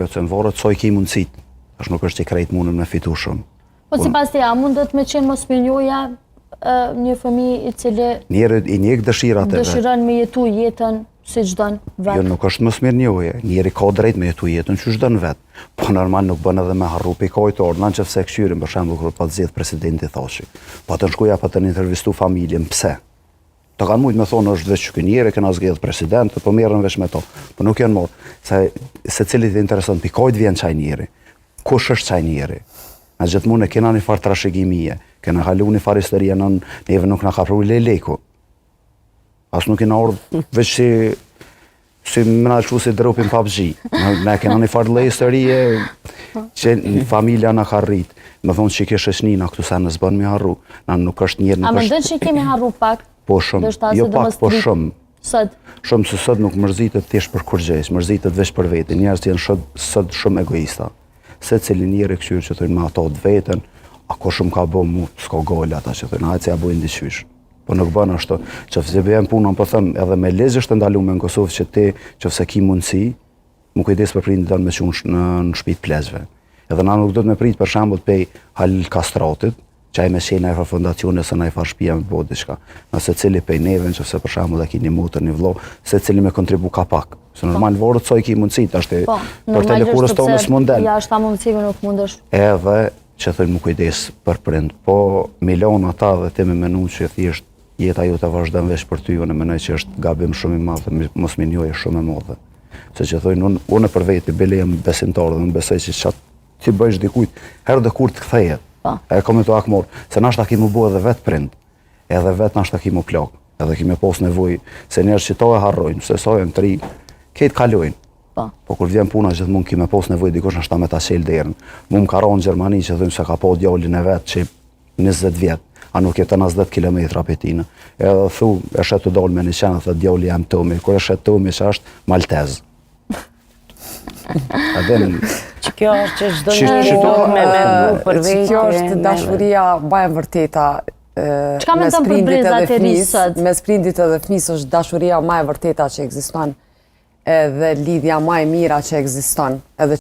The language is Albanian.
Jo, se varet sa i ki mundësit. Tash nuk është që krejt mundën me fitu shumë. Po sipas teje, a mundet me qenë mosmirënjohja një fëmijë i cili Njeri i njek dëshirat e vet. dëshiron me jetu jetën siç don Jo, vet. nuk është mosmirënjohje. Njeri ka drejt me jetu jetën qysh don vet. Po normal nuk bën edhe me harru pi kajt ardhë. Na nëse kqyrim, për shembull, kur po të zgjedh presidenti Thaçi. Po të shkuja po të intervistu familjen, pse? Të kanë mujtë me thonë është veç ky njeri, kena zgjedh president, po merren veç me to. Po nuk janë marrë, se secilit i intereson pi kajt vjen qaj njeri. Kush është qaj njeri? Na gjithmonë e kena një farë trashëgimie, kena kalu një farë historie, në neve nuk na ka pru lejleku. As nuk kena ardhë veç si si më na lëshu si dropin PUBG. Na, na kena një farë lloj historie që në familja na ka rrit. Më thonë që ke shoqni na këtu sa në s'bën mi harru. Na nuk është njeri, A nuk mendon është që kemi harru pak? po shumë, Ndoshta jo sidomos pak, po tri- shumë. Sot. Shumë se sot nuk mërzitet thjesht për kurrgjë, mërzitet veç për veten. Njerëzit janë sot, sot shumë egoista. Secili njeri kqyr që thonë me ato të veten, a ko shumë ka bo mu, s'ka gol ata që thonë, hajde se ja bojnë diqysh. Po nuk bën ashtu. Qofse bjen puna, po them, edhe me ligj është e ndaluar në Kosovë që ti, qofse ki mundësi, mu kujdes për prindit don me çu në në shtëpi të pleqve. Edhe na nuk do të me prit për shembull pej Halil Kastratit, që ai me qenë në farë fondacione ose në farë shtëpia me bo diçka. Na secili pej neve, nëse për shembull e ki një motër, një vëlla, secili me kontribu ka pak. Se normal varet sa i ki mundësi, tash ti Po, për normalisht telekures tonë sepse s'munden. Jashta mundësive nuk mundesh. Edhe që thojnë mu kujdes për prind, po milon ata dhe ti me menu që thjesht jeta jote vazhdon veç për ty, unë mendoj që është gabim shumë i madh dhe mosmirënjohje shumë e madhe. Se që thojnë, unë, unë për veti, bile jam besimtar dhe unë besoj që qatë ti bëjsh dikujt, herë dhe kur të kthehet. Po. E kam me të akmor, se nashta ki mu bo edhe vetë prind, edhe vetë nashta ki mu plak, edhe ki me pos nevojë, se njerëz që to e harrojnë, se sa janë të ri, krejt kalojnë. Po. Po kur vjen puna gjithmonë ki me pos nevojë dikush nashta me ta çel derën. Mu më ka ra në Gjermani që thojnë se ka pa djalin e vet që 20 vjet, a nuk jeton as 10 kilometra pe tina. Edhe thu, e shet të dalë me një qenë, thot djali jam Tomi, kur e shet Tomi që është maltez. A din, Që kjo është që çdo Që- njeri që do to- me mendu për Që vete. kjo është me- dashuria ba e vërteta e, Çka mes mendon për prindit brezat edhe e ri fëmisë, sot? Mes prindit edhe fëmisë është dashuria ma e vërteta që ekziston edhe lidhja ma e mira që ekziston edhe.